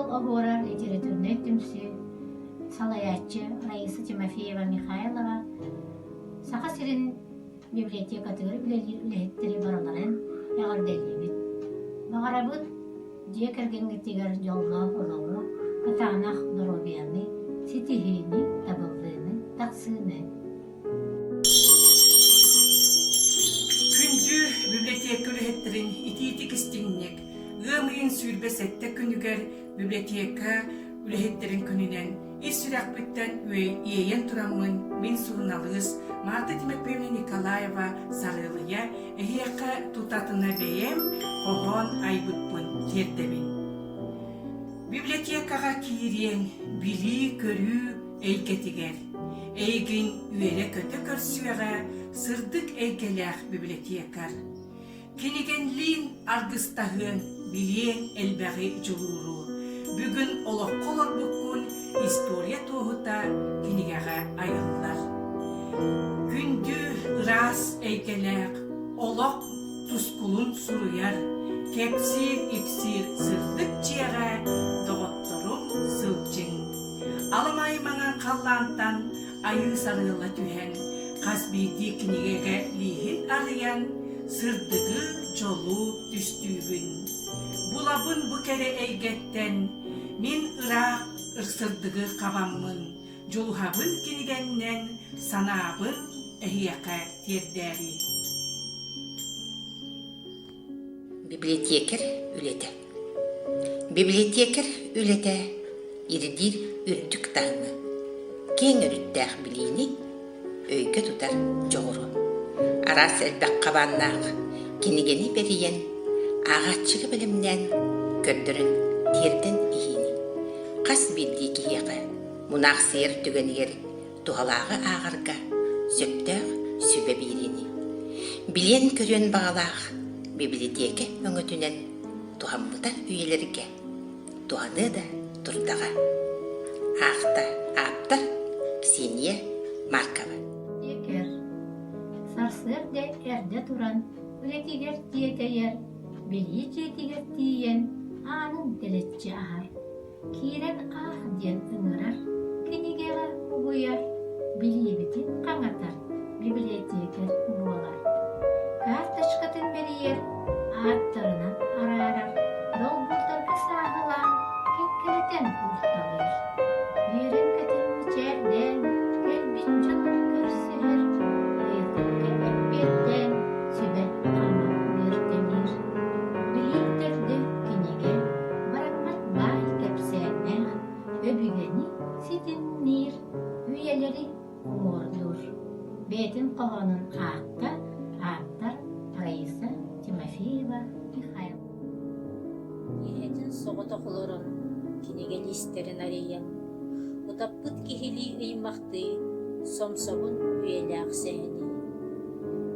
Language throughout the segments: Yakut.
оһуора литературнай түмсүү салайааччы Раиса Тимофеева Михайлова Саха сирин библиотекатыгар үлэлиир үлэһиттэри барыларын эҕэрдэлиибит. Баҕарабыт дьиэ кэргэҥҥитигэр дьоллоох олоҕу, кытаанах доруобуйаны, ситиһиини, табыллыыны, тахсыыны. Күндү библиотека үлэһиттэрин итиитик истиҥник ыам ыйын 27 күнүгэр библиотека үлэһиттэрин күнүнэн ис сүрэхпиттэн иэйэн тураммын мин суруналыыс Марта Тимофеевна Николаева Сарыалыйа эһиэхэ тутатына бэйэм хоһоон айбыппын тиэрдэбин. Библиотекаҕа киириэҥ билии-көрүү эйгэтигэр эйигин үөрэ-көтө көрсүөҕэ сырдык эйгэлээх библиотекарь. Кинигэнлиин аргыстаһыаҥ, билиэҥ элбэҕи дьулууру. Бүгүн олоххо олорбуккун история туоһута кинигэҕэ айыллар. Күндү ыраас эйгэлээх олох тускулун суруйар, кэпсиир-ипсиир сырдык дьиэҕэ доҕотторум сылдьыҥ. Аламай маҥан халлаантан айыы сарыала түһэн, хас биирдии кинигэгэ лииһин арыйан, сырдыгы, дьолу түстүүбүн. Булабын бу кэрэ эйгэттэн, мин ыраах сырдыгы хабаммын, дьулуһабын кинигэннэн, санаабын эһиэхэ тиэрдээри. Библиотекарь үлэтэ Библиотекарь үлэтэ ирдиир үрдүк таһымы, киэҥ өрүттээх билиини өйгө тутар дьоҕуру, араас элбэх хабааннаах кинигэни бэрийэн, ааҕааччыга бэлэмнээн, көрдөрөн, тиэрдэн иһиини хас биирдии киһиэхэ мунаахсыйар түгэнигэр туһалааҕы ааҕарга сөптөөх сүбэ биэриини, билиэн-көрүөн баҕалаах бибилитиэкэ өҥөтүнэн туһаммыта үйэлэргэ туһаныа да турдаҕа. Аахта ааптар Ксения Маркова. Тиэкэр. Сарсыарда эрдэ туран үлэтигэр тиэтэйэр, билии дьиэтигэр тиийэн аанын дэлэччи аһар. Киирэн аах диэн ыҥырар, кинигэҕэ угуйар, билиибитин хаҥатар библиотекарь буолар. Карточкатын бэрийэр, ааттарынан араарар, долбуурдарга сааһылаан, кэккэлэтэн уурталыыр. Үөрэн-көтөн мичээрдээн, кэлбит дьонун көрсүһэр, ыйытыкка эппиэттээн, сүбэ-ама биэртэлиир. Билии төрдө кинигэ бараммат баай кэпсээннээх өбүгэни ситимниир, үйэлэри уҥуордуур. Бэйэтин хоһоонун аахта ааптар Раиса Тимофеева Михайлова. Киэһэтин соҕотох олорон кинигэ лиистэрин арыйан, утаппыт киһилии ыймахтыы, сомсобун үйэлээх сэһэни.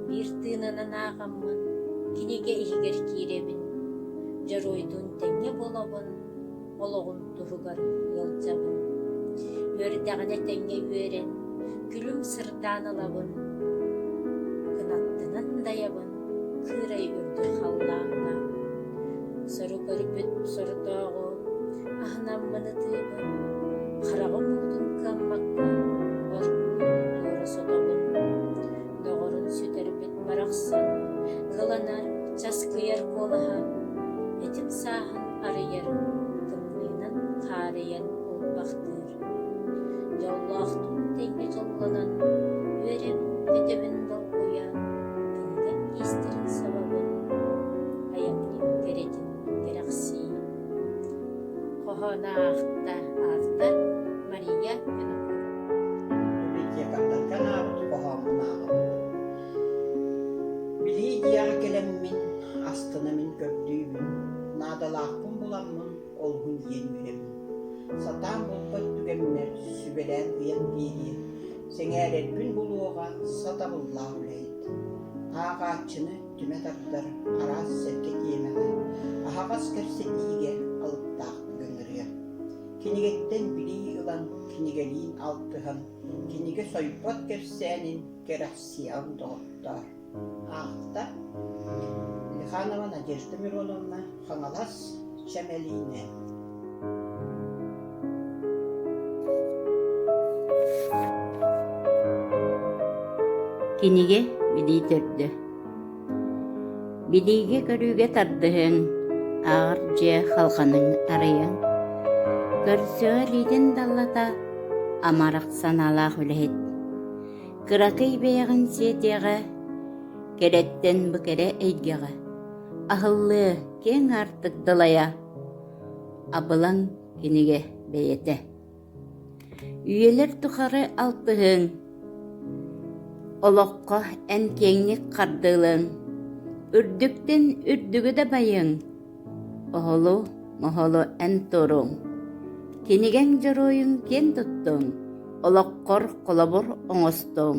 Биир тыынынан ааҕаммын, кинигэ иһигэр киирэбин, дьоруойдуун тэҥҥэ буолабын, олоҕун туһугар ыалдьабын. Үөрдэҕинэ тэҥҥэ үөрэн, күлүм сырдаан ылабын, кынаттанан дайабын кыырай үрдүк халлааҥҥа. Сору көрбүт сордооҕу аһынаммын ытыыбын, хараҕым уутун кыаммакка оргууй туора сотобун. Доҕорун сүтэрбит барахсан кыланар, часкыйар куолаһа этим сааһын арыйар, тымныынан хаарыйан улбахтыыр. Дьоллоохтуун тэҥҥэ дьоллонон, үөрэбин-көтөбүн долгуйа, кинигэм лиистэрин сабабын, айамньым кэрэтин кэрэхсии. Хоһооно аахта автор Мария Винокурова. Библиотекардарга анаабыт хоһооммун ааҕабын. Билии дьиэҕэ кэлэммин, астына мин көрдүүбүн, наадалаахпын буламмын олуһун диэн үөрэбин. Сатаан булбат түгэммэр сүбэлээн ыйан биэриэ, сэҥээрэрбин булуоҕа сатабыллаах үлэһит. Ааҕааччыны түмэ тардар араас сэргэ тиэмэҕэ, аһаҕас кэпсэтиигэ алыптаахтык ыҥырыа. Кинигэттэн билии ылан, кинигэлиин алтыһан, кинигэ сойбот кэпсээнин кэрэхсиэҕиҥ доҕоттоор. Аахта Лиханова Надежда Мироновна, Хаҥалас, Чэмэлиинэ. Кинигэ билии төрдө. Билиигэ-көрүүгэ тардыһыҥ, ааҕар дьиэ халҕанын арыйыҥ. Көрсүө илиитин даллата амарах санаалаах үлэһит. Кыракый бэйэҕин сиэтиэҕэ, кэрэттэн бу кэрэ эйгэҕэ аһыллыа киэҥ аартык далайа, абылаҥ кинигэ бэйэтэ. Үйэлэр тухары алтыһыҥ, олоххо эн киэҥник хардыылыҥ, үрдүктэн үрдүгү дабайыҥ, оһолу моһолу эн туруҥ, кинигэҥ дьоруойун киэн туттуҥ, олоххор холобур оҥостуҥ,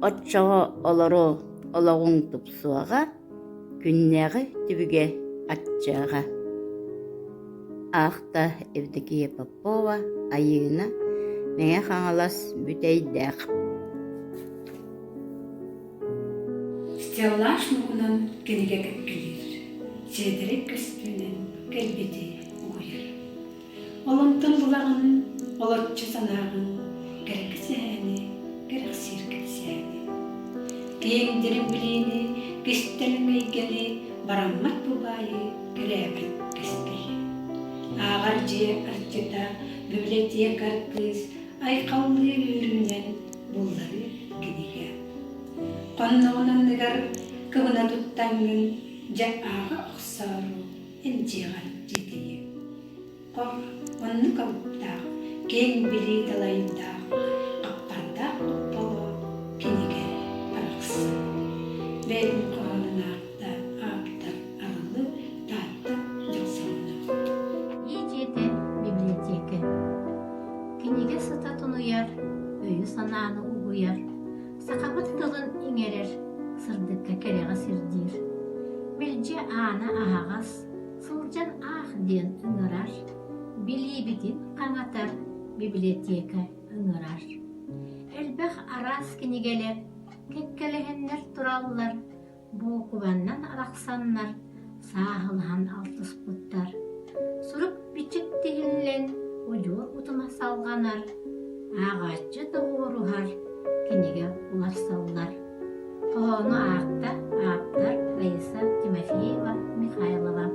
оччоҕо олору олоҕуҥ тупсуоҕа, күннээҕи түбүгэ аччыаҕа. Аахта Евдокия Попова, Айыына, Мэҥэ Хаҥалас, Бүтэйдээх. Стеллаж муҥунан кинигэ кэккэлиир, сиэдэрэй көстүүнэн кэлбити угуйар. Ол онтон булаҕын, олоччу санааҕын, кэрэкэ сэһээни, кэрэхсиир кэпсээни. Киэҥ дириҥ билиини, кистэлэҥ эйгэни, бараммат бу баайы кэрээбэт кэскили. Ааҕар дьиэ арчыта, библиотекарь кыыс айхаллыы үөрүүнэн булларыы кинигэ. Хонноҕун анныгар кыбына туттаҥҥын дьэ ааҕа охсоору эн дьиэҕэр дьиэтийиэҥ. Хор, оннук алыптаах, киэҥ билии далайдаах, хаппардаах хопполоох кинигэ барахсан. Бэйэтин хоһоонун аахта ааптар Арылы Таатта Дьохсоҕоно. Ийэ дьиэтэ библиотека. Кинигэ сыта тунуйар, өйү-санааны угуйар, сахабыт тылын иҥэрэр, сырдыкка кэрэҕэ сирдиир. Мэлдьи аана аһаҕас, сылдьан аах диэн ыҥырар, билиибитин хаҥатар библиотека ыҥырар. Элбэх араас кинигэлэр кэккэлэһэннэр тураллар, буукубаннан арахсаннар сааһылаһан алтыспыттар. Сурук-бичик тиһиллэн удьуор утума салҕанар, ааҕааччы тоҕуоруһар, кинигэ уларсаллар. Хоһоону аахта ааптар Раиса Тимофеева Михайлова.